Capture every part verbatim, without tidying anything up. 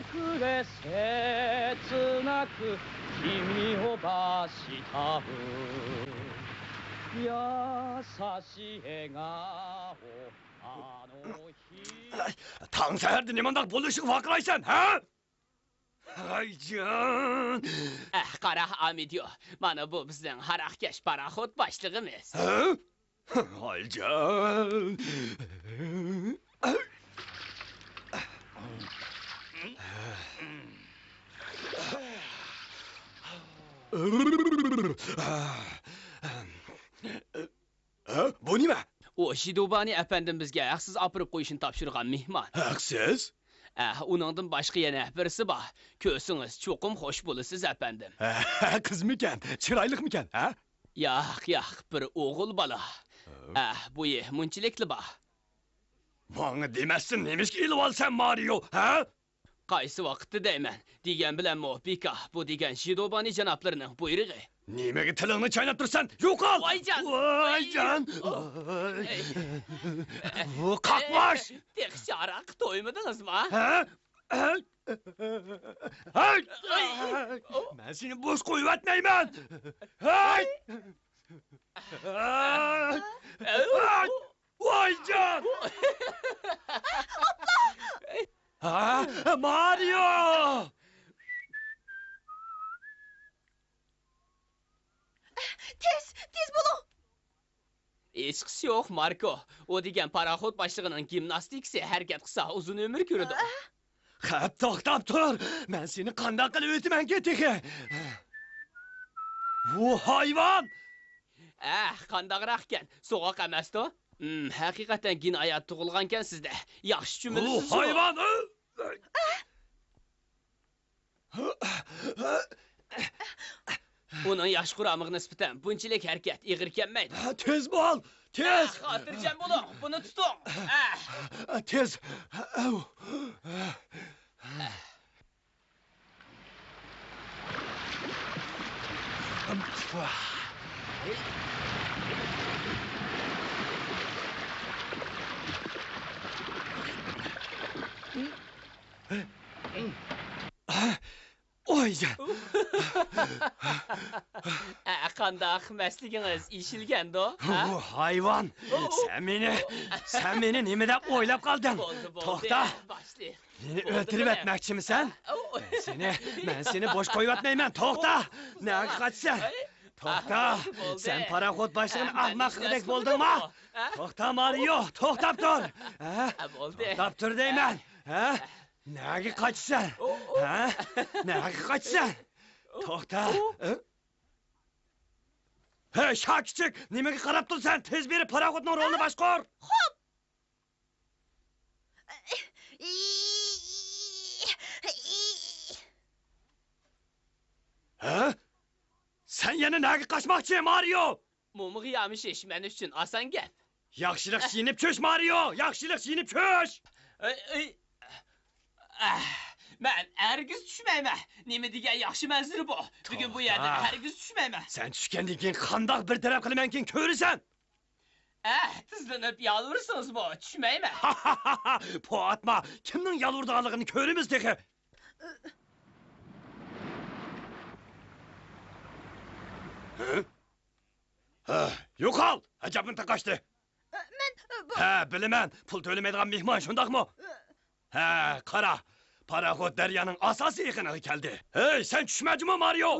くれ切なく君を慕慕う優しい笑顔あの日 تاڭ سەھەردە نېمانداق بولۇشىغا ۋارقىرايسەن، ھە؟ ھايجان! ئەھ، قارا، ئامىدىيو، مانا بۇ بىزنىڭ ھاراقكەش پاراخوت باشلىقىمىز. ھە؟ ھايجان! ھە؟ بۇ نېمە؟ ئۇ شىدۇبانى ئەپەندىم بىزگە ھەقسىز ئاپىرىپ قويۇشنى تاپشۇرغان مېھمان. ھەقسىز؟ ئەھ، ئۇنىڭدىن باشقا يەنە بىرسى بار. كۆرسىڭىز، چوقۇم خوش بولىسىز، ئەپەندىم. ھە، قىزمىكەن؟ چىرايلىقمىكەن، ھە؟ ياق، ياق، بىر ئوغۇل بالا. ھە؟ ئەھ، بويى مۇنچىلىكلا بار. ماڭا دېمەستىن نېمىشقا ئېلىۋالىسەن، مارىيو، ھە؟ قايسى ۋاقىتتا دەيمەن؟ دېگەن بىلەنمۇ بىكاھ، بۇ دېگەن شىدوبانى جانابلىرىنىڭ بۇيرۇقى. نېمىگە تىلىڭنى چايناپ تۇرىسەن؟ يوقال! ۋايجان! ۋايجان! ۋاي! بۇ قاقباش! تېخىچە ھاراققا تويمىدىڭىزمۇ؟ ھە؟ ھەي! ھەي! مەن سېنى بوش قويۇۋەتمەيمەن! ھەي! ھەي! ۋايجان! ھە؟ مارىيو! تېز، تېز بولۇڭ! ھېچقىسى يوق، ماركو. ئۇ دېگەن پاراخوت باشلىقىنىڭ گىمناستىكىسى ھەرىكەت قىلسا ئۇزۇن ئۆمۈر كۆرىدۇ. خەپ، توختاپ تۇر! مەن سېنى قانداق قىلىپ ئۆتىمەنكى تېخى؟ ۋۇ ھايۋان! ئەھ، قانداقراق ئىكەن، سوغۇق ئەمەستۇ؟ ھىم، ھەقىقەتەن جىنايەت تۇغۇلغانكەن سىزدە. ياخشى چۈمۈلىسىز. ۋۇ ھايۋان! ئۇنىڭ ياش قۇرامىغا نىسبەتەن بۇنچىلىك ھەرىكەت ئېغىر كەلمەيدۇ. تېز بول! تېز! خاتىرجەم بولۇڭ، بۇنى تۇتۇڭ. تېز! ۋايجان! ئە، قانداق، مەستلىكىڭىز ئېشىلگەندۇ، ھە؟ ھايۋان! سەن مېنى، سەن مېنى نېمە دەپ ئويلاپ قالدىڭ؟ بولدى، بولدى، توختا! باشلىق. مېنى ئۆلتۈرۈۋەتمەكچىمىسەن؟ مەن سېنى، مەن سېنى بوش قويۇۋەتمەيمەن، توختا! نەگە قاچىسەن؟ توختا! سەن پاراخوت باشلىقىنى ئەھمەق قىلغۇدەك بولدۇڭما؟ توختا، مارىيو، توختاپ تۇر! ھە؟ توختاپ تۇر دەيمەن! ھە؟ نەگە قاچىسەن؟ ھە؟ نەگە قاچىسەن؟ توختا! ھە؟ ھەي، شاكىچىك، نېمىگە قاراپ تۇرىسەن؟ تېز بېرىپ پاراخوتنىڭ رولىنى باشقۇر! خوپ! ھە؟ سەن يەنە نەگە قاچماقچى، مارىيو؟ مومىغا يامىشىش مەن ئۈچۈن ئاسان گەپ. ياخشىلىق يېنىپ چۈش، مارىيو! ياخشىلىق يېنىپ چۈش! ئەي، ئەي. ئەھ، مەن ھەرگىز چۈشمەيمەن. نېمە دېگەن ياخشى مەنزىرە بۇ. بۈگۈن بۇ يەردىن ھەرگىز چۈشمەيمەن. سەن چۈشكەندىن كېيىن قانداق بىر تەرەپ قىلىمەنكىن، كۆرىسەن! ئەھ، تىزلىنىپ يالۋۇرسىڭىزمۇ چۈشمەيمەن. پو ئاتما، كىمنىڭ يالۋۇرىدىغانلىقىنى كۆرىمىز تېخى. ھە؟ ھە، يوقال! ئەجەبمۇ تاقاشتى. مەن، بۇ ھە، بىلىمەن، پۇل تۆلىمەيدىغان مېھمان، شۇنداقمۇ؟ ھە، قارا، پاراخوت دەريانىڭ ئاساسىي ئېقىنىغا كەلدى. ھەي، سەن چۈشمە جۇمۇ، مارىيو!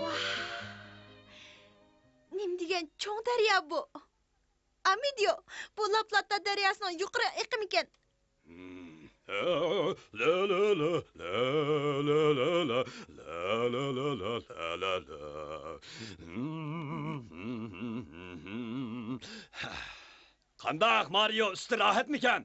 ۋاھ! نېمە دېگەن چوڭ دەريا بۇ! ئامىدىيو، بۇ لاپلاتا دەرياسىنىڭ يۇقىرى ئېقىمىكەن؟ قانداق، مارىيو، ئۈستى راھەتمىكەن؟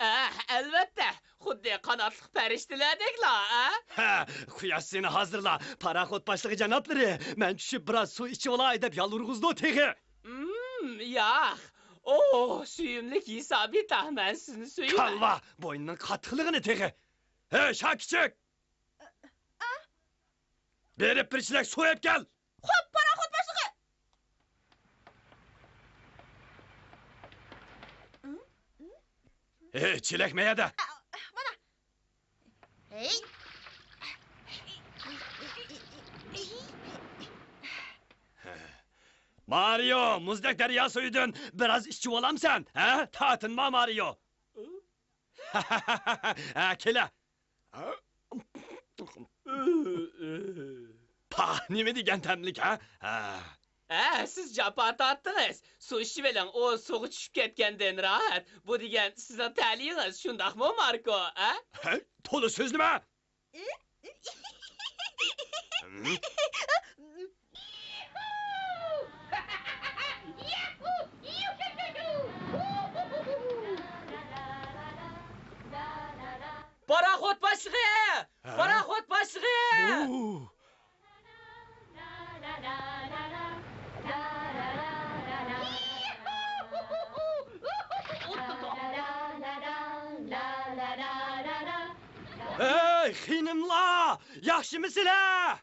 ئەھ، ئەلۋەتتە، خۇددى قاناتلىق پەرىشتىلەردەكلا، ئە؟ ھە، قۇياش سېنى ھازىرلا، پاراخوت باشلىقى جانابلىرى. مەن چۈشۈپ بىراز سۇ ئىچىۋالاي دەپ يالۋۇرغۇزىدۇ تېخى. ئىم، ياق. ئوھ، سۆيۈملۈك يىسابىتا، مەن سىزنى سۆيىمەن. كاللا، بوينىنىڭ قاتتىقلىقىنى تېخى. ھەي، شاكىچىك! بېرىپ بىر چېلەك سۇ ئېلىپ كەل. خوپ، پاراخوت باشلىقى. ھېي، چېلەك مەيەردە. مانا. ھېي. مارىيو، مۇزدەك دەريا سۈيىدىن بىراز ئىچىۋالامسەن، ھە؟ تارتىنما، مارىيو. ھە، كېلە. پاھ، نېمە دېگەن تەملىك، ھە؟ ھە. ھە، سىز جاپا تارتتىڭىز. سۇ ئىچىۋېلىڭ، ئۇ سۇغا چۈشۈپ كەتكەندىن راھەت. بۇ دېگەن سىزنىڭ تەلىيىڭىز، شۇنداقمۇ، ماركو، ھە؟ ھە؟ تولا سۆزلىمە! پاراخوت باشلىقى! ھە؟ پاراخوت باشلىقى! ئۇ. ھەي، خېنىملار! ياخشىمۇسىلەر؟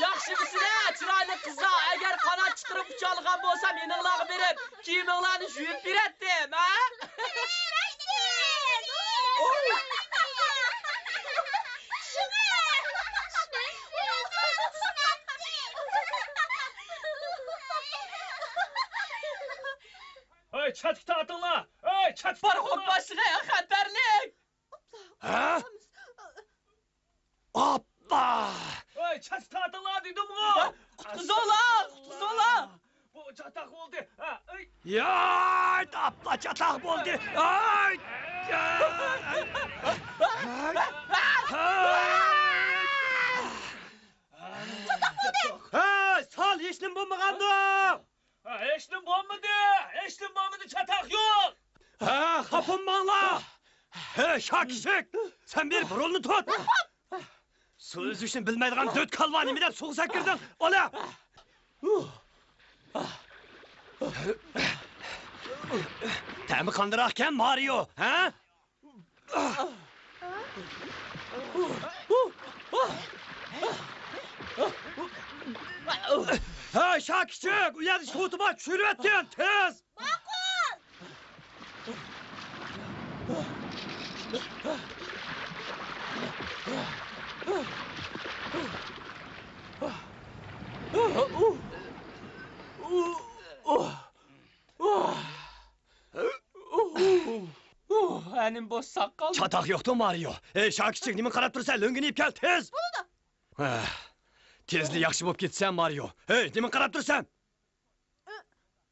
ياخشىمۇسىلەر، چىرايلىق قىزلار؟ ئەگەر قانات چىقىرىپ ئۇچالىغان بولسام، يېنىڭلارغا بېرىپ، كىيىمىڭلارنى يۇيۇپ بېرەتتىم، ھە؟ ھەي، چاتىكى تارتىڭلار! ھەي، چاتىكى پاراخوت باشلىقى، خەتەرلىك! ھە؟ ئاپپا! ھەي، چاتىكى تارتىڭلار دېدىمغۇ! قۇتقۇزۇڭلار، قۇتقۇزۇڭلار! بۇ چاتاق بولدى! ھە، ئەي! ياي، ئاپپا چاتاق بولدى! ئاي! چاتاق بولدى! ھەي، سال، ھېچنېمە بولمىغاندۇ! ھە، ھېچنېمە بولمىدى! ھېچنېمە بولمىدى، چاتاق يوق! ھە، خاپا بولماڭلار! ھە، شاكىچىك! سەن بېرىپ رولنى تۇت! سۇ ئۈزۈشنى بىلمەيدىغان دۆت كالۋا نېمە دەپ سۇغا سەكرىدىڭ؟ ئالا! تەمى قانداقكەن، مارىيو، ھە؟ ھە، شاكىچىك، ئۇ يەردە شوتى بار، چۈشۈرۈۋەتكىن، تېز! ماقۇل! ئۇھ، ئەنىم بوش ساققال. چاتاق يوقتۇ، مارىيو؟ ھەي، شاكىچىك، نېمە قاراپ تۇرىسەن؟ لۆڭگىنى يەپ كەل، تېز! بولىدۇ. ھە، تېزلا ياخشى بولۇپ كېتىسەن، مارىيو. ھەي، نېمە قاراپ تۇرىسەن؟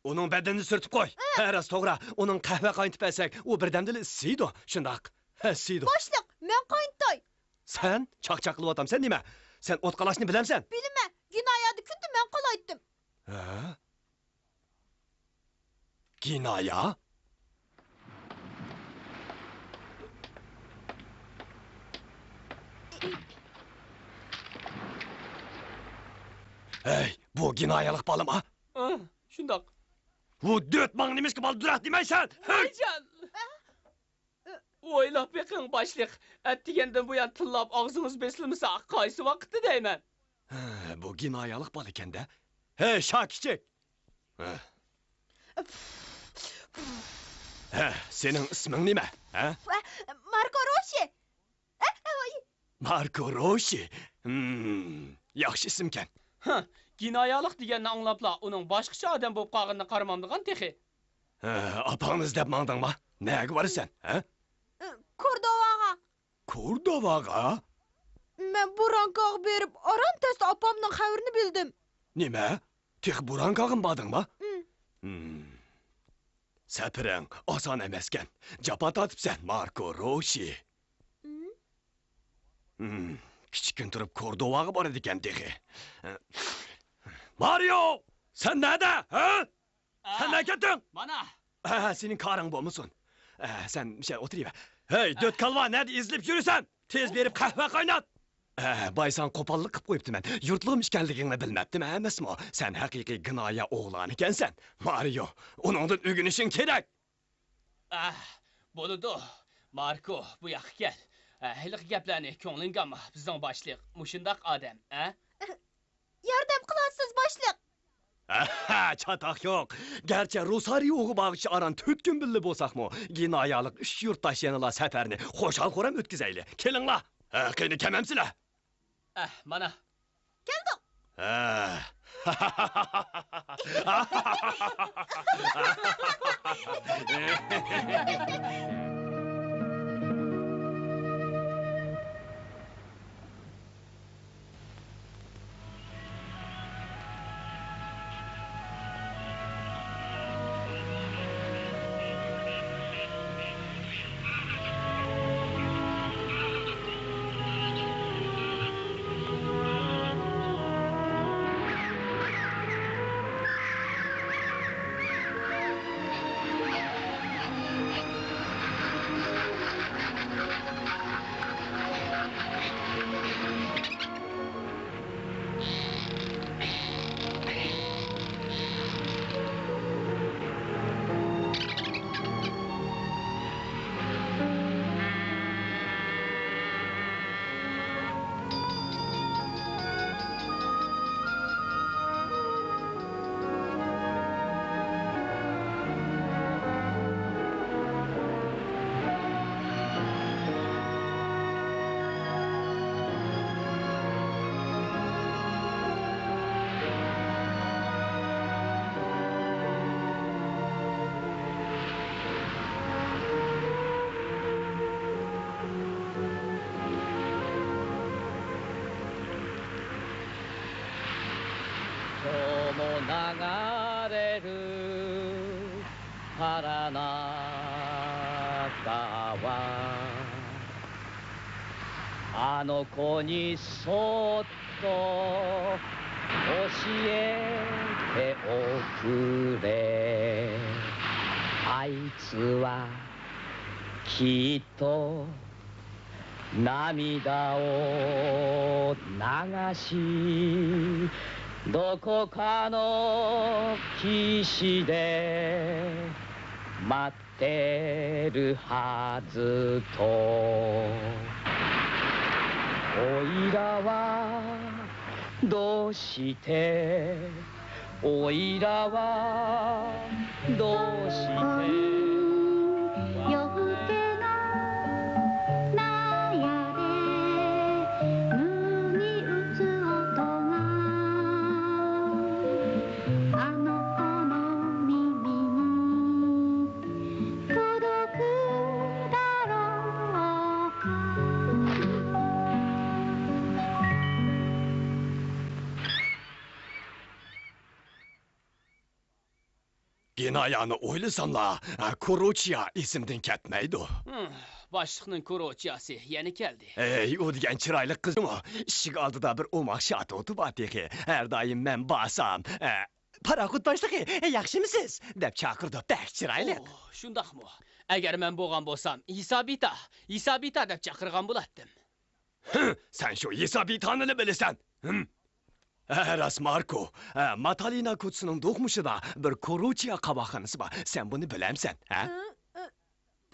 ئۇنىڭ بەدىنىنى سۈرتۈپ قوي. ھە، راست، توغرا. ئۇنىڭ قەھۋە قاينىتىپ بەرسەك، ئۇ بىردەمدىلا ئىسسىيدۇ، شۇنداق. ھە، ئىسسىيدۇ. باشلىق، مەن قاينىتاي. سەن؟ چاقچاق قىلىۋاتامسەن نېمە؟ سەن ئوت قالاشنى بىلەمسەن؟ بىلىمەن، گىنايادا كۈندە مەن قالايتتىم. ھە؟ گىنايا؟ ھەي، بۇ گىنايالىق بالىما؟ ئا، شۇنداق. بۇ دۆت ماڭا نېمىشقا بالا دۇراق دېمەيسەن؟ ھەي! ۋايجان! ئويلاپ بېقىڭ، باشلىق. ئەتىگەندىن بۇيان تىللاپ ئاغزىڭىز بېسىلمىسا، قايسى ۋاقىتتا دەيمەن؟ ھە، بۇ گىنايالىق بالىكەن-دە. ھەي، شاكىچىك! ھە. ھە، سېنىڭ ئىسمىڭ نېمە، ھە؟ ماركو روشى. ھە، ھە، ۋاي. ماركو روشى. ھىم، ياخشى ئىسىمكەن. ھە، گىنايالىق دېگەننى ئاڭلاپلا ئۇنىڭ باشقىچە ئادەم بولۇپ قالغىنىنى قارىمامدىغان تېخى. ھە، ئاپاڭنى ئىزدەپ ماڭدىڭما؟ نەگە بارىسەن، ھە؟ كوردوۋاغا. كوردوۋاغا؟ مەن بۇرانكاغا بېرىپ، ئاران تەستە ئاپامنىڭ خەۋىرىنى بىلدىم. نېمە؟ تېخى بۇرانكاغىمۇ باردىڭما؟ ھىم. ھىم. سەپىرىڭ ئاسان ئەمەسكەن. جاپا تارتىپسەن، ماركو روشى. ھىم. ھىم. كىچىككىنە تۇرۇپ كوردوۋاغا بارىدىكەن تېخى. مارىيو! سەن نەدە، ھە؟ سەن نەگە كەتتىڭ؟ مانا. ھە، سېنىڭ كارىڭ بولمىسۇن. ھە، سەن مۇشۇ يەردە ئولتۇرۇۋەر. ھەي، دۆت كالۋا، نەدە ئېزىلىپ يۈرىسەن؟ تېز بېرىپ قەھۋە قاينات. ھە، بايساڭ قوپاللىق قىلىپ قويۇپتىمەن. يۇرتلۇقۇم ئىكەنلىكىڭنى بىلمەپتىمەن ئەمەسمۇ؟ سەن ھەقىقىي گىنايە ئوغلانى ئىكەنسەن. مارىيو، ئۇنىڭدىن ئۆگىنىشىڭ كېرەك. ئاھ، بولىدۇ. ماركو، بۇ ياققا كەل. ھە، ھېلىقى گەپلەرنى كۆڭلۈڭگە ئالما، بىزنىڭ باشلىق مۇشۇنداق ئادەم، ھە؟ ياردەم قىلارسىز، باشلىق. ھە، چاتاق يوق. گەرچە روسارىيوغا بارغۇچە ئاران تۆت كۈن بىللە بولساقمۇ، گېنايالىق ئۈچ يۇرتداش يەنىلا سەپەرنى خۇشال-خۇرام ئۆتكۈزەيلى. كېلىڭلار. ھە، قېنى، كەمەمسىلەر؟ ئەھ، مانا. كەلدۇق. ھە. 今日も流れる原中は、あの子にそっと教えておくれ。あいつはきっと と、 گېنايانى ئويلىساملا، كوروچىيا ئېسىمدىن كەتمەيدۇ. ھىم، باشلىقنىڭ كوروچىياسى يەنە كەلدى. ھەي، ئۇ دېگەن چىرايلىق قىزمۇ؟ ئىشىك ئالدىدا بىر ئوماق شاتۇتى بار تېخى. ھەر دائىم مەن بارسام، ئە، پاراخوت باشلىقى، ياخشىمۇسىز؟ دەپ چاقىرىدۇ، بەك چىرايلىق. ئوھ، شۇنداقمۇ؟ ئەگەر مەن بولغان بولسام، ھېسابىتا، ھېسابىتا دەپ چاقىرغان بولاتتىم. ھىم، سەن شۇ ھېسابىتانىلا بىلىسەن. ھىم. ھە، راست، ماركو. ھە، ماتالىنا كوچىسىنىڭ دوقمۇشىدا بىر كوروچىيا قاۋاقخانىسى بار. سەن بۇنى بىلەمسەن، ھە؟ ھە، ھە،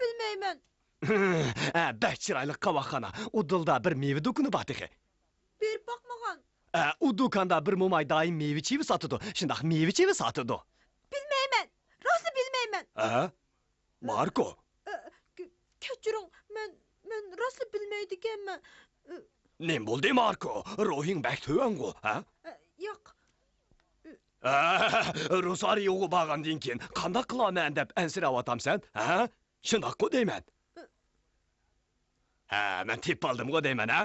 بىلمەيمەن. ھە، بەك چىرايلىق قاۋاقخانا. ئۇدۇلدا بىر مېۋە دۇكىنى بار تېخى. بېرىپ باقمىغان. ھە، ئۇ دۇكاندا بىر موماي دائىم مېۋە چىۋە ساتىدۇ. شۇنداق، مېۋە چىۋە ساتىدۇ. بىلمەيمەن. راستلا بىلمەيمەن. ھە؟ ماركو. ئە، كە-، كەچۈرۈڭ، مەن، مەن راستلا بىلمەيدىكەنمەن. ئە، نېمە بولدى، ماركو؟ روھىڭ بەك تۆۋەنغۇ، ھە؟ ئە، ياق. ئە، روسارىيوغا بارغاندىن كېيىن قانداق قىلارمەن دەپ ئەنسىرەۋاتامسەن، ھە؟ شۇنداققۇ دەيمەن. ئە، ھە، مەن تېپىۋالدىمغۇ دەيمەن، ھە؟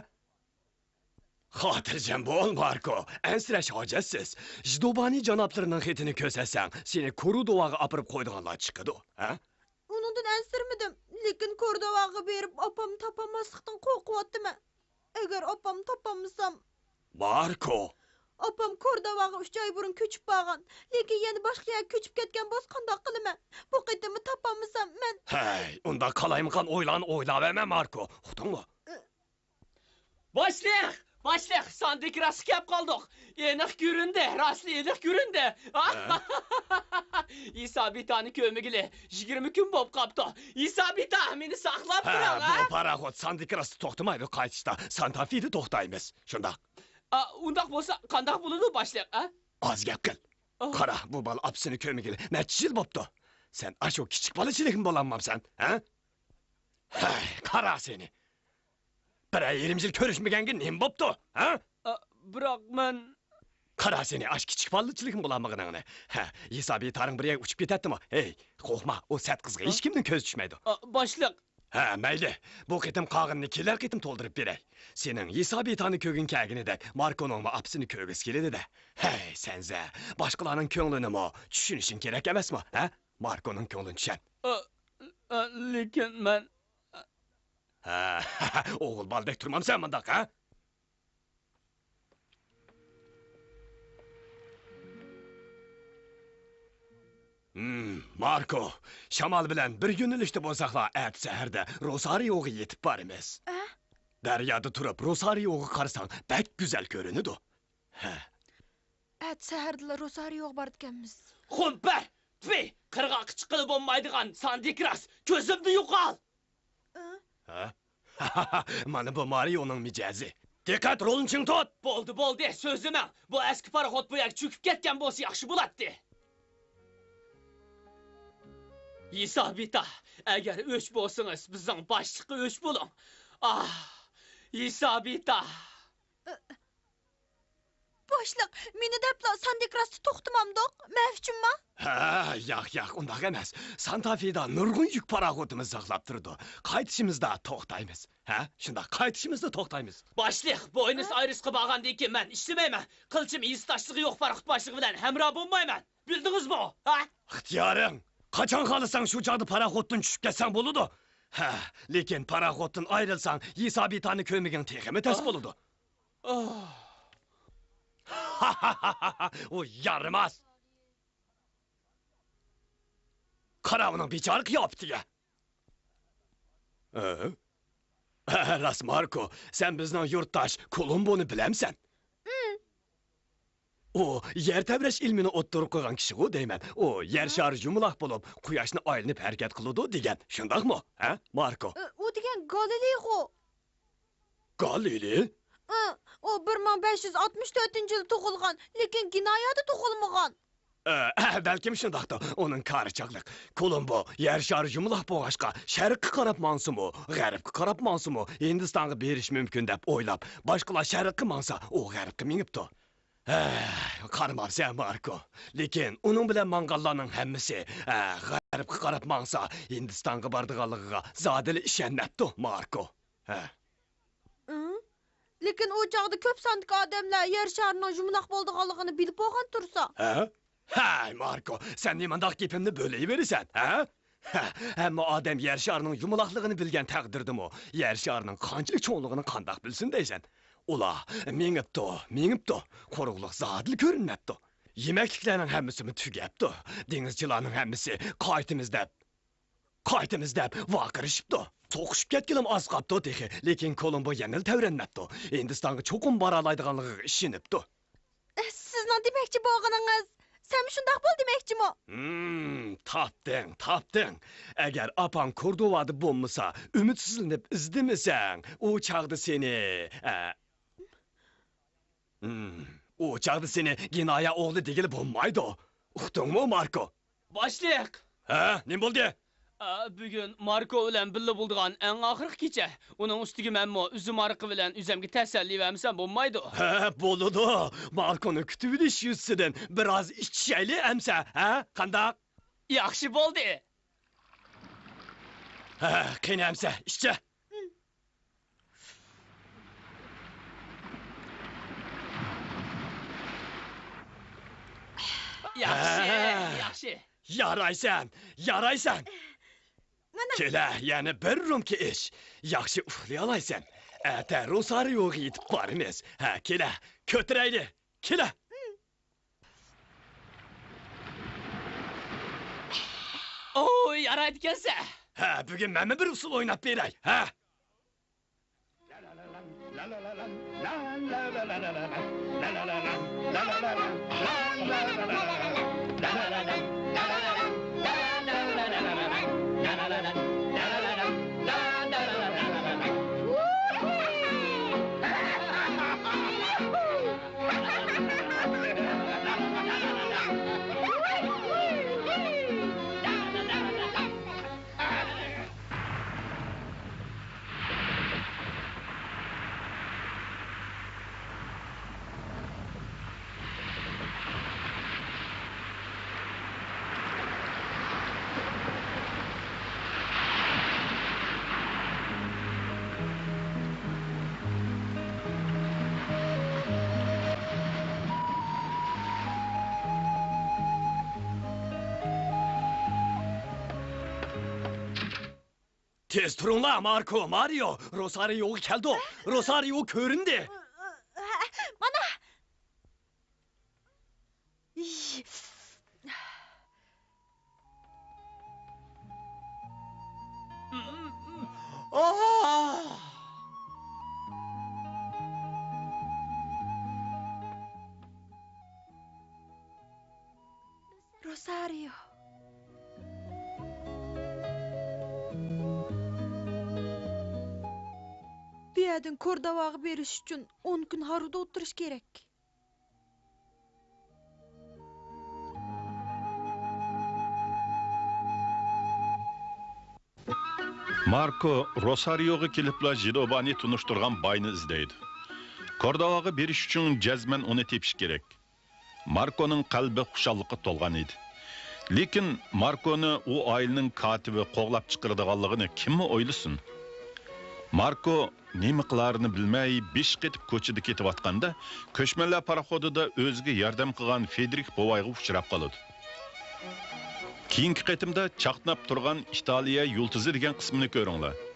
خاتىرجەم بول، ماركو، ئەنسىرەش ھاجەتسىز. ژدوبانى جانابلىرىنىڭ خېتىنى كۆرسەتسەڭ، سېنى كوردوۋاغا ئاپىرىپ قويىدىغانلار چىقىدۇ، ھە؟ ئۇنىڭدىن ئەنسىرىمىدىم، لېكىن كوردوۋاغا بېرىپ ئاپامنى تاپالماسلىقتىن قورقۇۋاتىمەن. ئەگەر ئاپامنى تاپالمىسام. ماركو! ئاپام كوردوۋاغا ئۈچ ئاي بۇرۇن كۆچۈپ بارغان، لېكىن يەنە باشقا يەرگە كۆچۈپ كەتكەن بولسا قانداق قىلىمەن؟ بۇ قېتىممۇ تاپالمىسام، مەن. ھەي، ئۇنداق قالايمىقان ئويلارنى ئويلاۋەرمە، ماركو، ئۇقتۇڭمۇ؟ ئى، باشلىق! باشلىق، ساندىكراستقا كەپ قالدۇق. ئېنىق كۆرۈندى، راستلا ئېنىق كۆرۈندى. ھە؟ ھېسابىتانى كۆرمىگىلى يىگىرمە كۈن بولۇپ قاپتۇ. ھېسابىتا، مېنى ساقلاپ ھە، تۇرۇڭ، بۇ ھە؟ پاراخوت ساندىكراستتا توختىمايدۇ، قايتىشتا سانتافىدا توختايمىز. شۇنداق. ئا، ئۇنداق بولسا قانداق بولىدۇ، باشلىق، ھە؟ ئاز گەپ قىل. ئا. قارا، بۇ بالا ئاپىسىنى كۆرمىگىلى نەچچە يىل بوپتۇ. سەن ئاشۇ كىچىك بالىچىلىكمۇ بولالمامسەن، ھە؟ ھەي، قارا سېنى! بىرەر يېرىم يىل كۆرۈشمىگەنگە نېمە بوپتۇ، ھە؟ ئا، بىراق مەن قارا سېنى، ئاشۇ كىچىك بالىچىلىكمۇ بولالمىغىنىڭنى. ھە، ھېسابىي تارىڭ بىر يەرگە ئۇچۇپ كېتەتتىمۇ؟ ھەي، قورقما، ئۇ سەت قىزغا ھېچكىمنىڭ كۆزى چۈشمەيدۇ. ئا، باشلىق. ھە، مەيلى. بۇ قېتىم قالغىنىنى كېلەر قېتىم تولدۇرۇپ بېرەي. سېنىڭ ھېسابىي تارنى كۆرگۈڭ كەلگىنىدەك، ماركونىڭمۇ ئاپىسىنى كۆرگۈسى كېلىدۇ-دە. ھەي، سەنزە، باشقىلارنىڭ كۆڭلىنىمۇ چۈشىنىشىڭ كېرەك ئەمەسمۇ، ھە؟ ماركونىڭ كۆڭلىنى چۈشەن. ئا، ئا، لېكىن مەن ھە، ئوغۇل بالىدەك تۇرمامسەن مۇنداق، ھە؟ ھىم، ماركو، شامال بىلەن بىر يۆنىلىشتە بولساقلا، ئەتە سەھەردە روسارىيوغا يېتىپ بارىمىز. ئە؟ دەريادا تۇرۇپ روسارىيوغا قارىساڭ، بەك گۈزەل كۆرۈنىدۇ. ھە. ئەتە سەھەردىلا روسارىيوغا بارىدىكەنمىز. خۇمپەر! تۈفى! قىرغاققا چىققىلى بولمايدىغان ساندىكراس، كۆزۈمدىن يوقال! ئە؟ ھە؟ مانا بۇ مارىيونىڭ مىجەزى. دىققەت، رولنى چىڭ تۇت! بولدى، بولدى، سۆزلىمەڭ. بۇ ئەسكى پاراخوت بۇ يەرگە چۆكۈپ كەتكەن بولسا ياخشى بولاتتى. ھېسابىتا، ئەگەر ئۆچ بولسىڭىز، بىزنىڭ باشلىققا ئۆچ بولۇڭ. ئاھ، ھېسابىتا! باشلىق، مېنى دەپلا ساندىكراستتا توختىمامدۇق؟ مەن ئۈچۈنما؟ ھە، ياق، ياق، ئۇنداق ئەمەس. سانتافىدا نۇرغۇن يۈك پاراخوتىمىز ساقلاپ تۇرىدۇ. قايتىشىمىزدا توختايمىز. ھە، شۇنداق، قايتىشىمىزدا توختايمىز. باشلىق، بۇئېنوس ئايرېسقا بارغاندىن كېيىن مەن ئىشلىمەيمەن. قىلچىمۇ ھېسداشلىقى يوق پاراخوت باشلىقى بىلەن ھەمراھ بولمايمەن. بىلدىڭىزمۇ؟ ھە؟ ئىختىيارىڭ. قاچان خالىساڭ شۇ چاغدا پاراخوتتىن چۈشۈپ كەتسەڭ بولىدۇ. ھە، لېكىن پاراخوتتىن ئايرىلساڭ، ھېسابىتانى كۆرمىگىن تېخىمۇ تەس بولىدۇ. ئۇ يارىماس! قارا ئۇنىڭ بىچارە قىياپىتىگە! ھە؟ ھە، راست، ماركو، سەن بىزنىڭ يۇرتداش كولومبونى بىلەمسەن؟ ئۇ يەر تەۋرەش ئىلمىنى ئوتتۇرىغا قويغان كىشىغۇ دەيمەن. ئۇ يەر شارى يۇمىلاق بولۇپ، قۇياشنى ئايلىنىپ ھەرىكەت قىلىدۇ دېگەن. شۇنداقمۇ، ھە، ماركو؟ ئۇ دېگەن گالىلېيغۇ. گالىلېي؟ ئۇ بىر مىڭ بەش يۈز ئاتمىش تۆتىنچى يىلى تۇغۇلغان، لېكىن گېنايادا تۇغۇلمىغان. ئە، بەلكىم شۇنداقتۇ، ئۇنىڭ كارى چاغلىق. كولومبو يەر شارى يۇمىلاق بولغاچقا، شەرققە قاراپ ماڭسىمۇ، غەربكە قاراپ ماڭسىمۇ، ھىندىستانغا بېرىش مۇمكىن دەپ ئويلاپ، باشقىلار شەرققە ماڭسا، ئۇ غەربكە مېڭىپتۇ. ھە، قارىمامسەن، ماركو. لېكىن ئۇنىڭ بىلەن ماڭغانلارنىڭ ھەممىسى، ھە، غەربكە قاراپ ماڭسا، ھىندىستانغا بارىدىغانلىقىغا زادىلا ئىشەنمەپتۇ، ماركو. ھە. ئىڭ؟ لېكىن ئۇ چاغدا كۆپ ساندىكى ئادەملەر يەر شارىنىڭ يۇمىلاق بولىدىغانلىقىنى بىلىپ بولغان تۇرسا. ھە؟ ھەي، ماركو، سەن نېمانداق گېپىمنى بۆلۈۋېرىسەن، ھە؟ ھە، ھەممە ئادەم يەر شارىنىڭ يۇمىلاقلىقىنى بىلگەن تەقدىردىمۇ، يەر شارىنىڭ قانچىلىك چوڭلۇقىنى قانداق بىلسۇن دەيسەن؟ ئۇلار مېڭىپتۇ، مېڭىپتۇ، قۇرۇقلۇق زادىلا كۆرۈنمەپتۇ. يېمەكلىكلەرنىڭ ھەممىسىمۇ تۈگەپتۇ. دېڭىزچىلارنىڭ ھەممىسى قايتىمىز دەپ، قايتىمىز دەپ ۋارقىرىشىپتۇ. توقۇشۇپ كەتكىلىمۇ ئاز قاپتۇ تېخى، لېكىن كولومبو يەنىلا تەۋرەنمەپتۇ. ھىندىستانغا چوقۇم بارالايدىغانلىقىغا ئىشىنىپتۇ. سىزنىڭ دېمەكچى بولغىنىڭىز، سەنمۇ شۇنداق بول دېمەكچىمۇ؟ ھىم، تاپتىڭ، تاپتىڭ. ئەگەر ئاپاڭ كوردوۋادا بولمىسا، ئۈمىدسىزلىنىپ ئىزدىمىسەڭ، ئۇ چاغدا سېنى، ئە، ھىم، ئۇ چاغدا سېنى گېنايا ئوغلى دېگىلى بولمايدۇ. ئۇقتۇڭمۇ، ماركو؟ باشلىق! ھە، نېمە بولدى؟ ئا، بۈگۈن ماركو بىلەن بىللە بولىدىغان ئەڭ ئاخىرقى كېچە. ئۇنىڭ ئۈستىگە مەنمۇ ئۈزۈم ھارىقى بىلەن ئۆزۈمگە تەسەللى بەرمىسەم بولمايدۇ. ھە، بولىدۇ. ماركونى كۈتۈۋېلىش يۈزىسىدىن بىراز ئىچىشەيلى ئەمسە، ھە؟ قانداق؟ ياخشى بولدى. ھە، قېنى ئەمسە، ئىچە. ياخشى، ھە. ياخشى. يارايسەن، يارايسەن. مانا. كېلە، يەنە بىر رومكا ئىچ. ياخشى ئۇخلىيالايسەن. ئەتە روسارىيوغا يېتىپ بارىمىز. ھە، كېلە، كۆتۈرەيلى. كېلە. ئوي، يارايدىكەنسە. ھە، بۈگۈن مەنمۇ بىر ئۇسسۇل ئويناپ بېرەي، ھە؟ تېز تۇرۇڭلار، ماركو، مارىيو! روسارىيوغا كەلدۇق! روسارىيو كۆرۈندى! مانا! روسارىيو. بۇ يەردىن كورداۋاغا بېرىش ئۈچۈن ئون كۈن ھارۋىدا ئولتۇرۇش كېرەك. ماركو روسارىيوغا كېلىپلا ژىلوبانى تونۇشتۇرغان باينى ئىزدەيدۇ. كورداۋاغا بېرىش ئۈچۈن جەزمەن ئۇنى تېپىش كېرەك. ماركونىڭ قەلبى خۇشاللىققا تولغان ئىدى. لېكىن ماركونى ئۇ ئائىلىنىڭ كاتىپى قوغلاپ چىقىرىدىغانلىقىنى كىممۇ ئويلىسۇن؟ ماركو نېمە قىلارىنى بىلمەي، بېشى قېتىپ كوچىدا كېتىۋاتقاندا، كۆچمەنلەر پاراخوتىدا ئۆزىگە ياردەم قىلغان فېدرىك بوۋايغا ئۇچراپ قالىدۇ. كېيىنكى قېتىمدا چاقناپ تۇرغان ئىتالىيە يۇلتۇزى دېگەن قىسمىنى كۆرۈڭلار.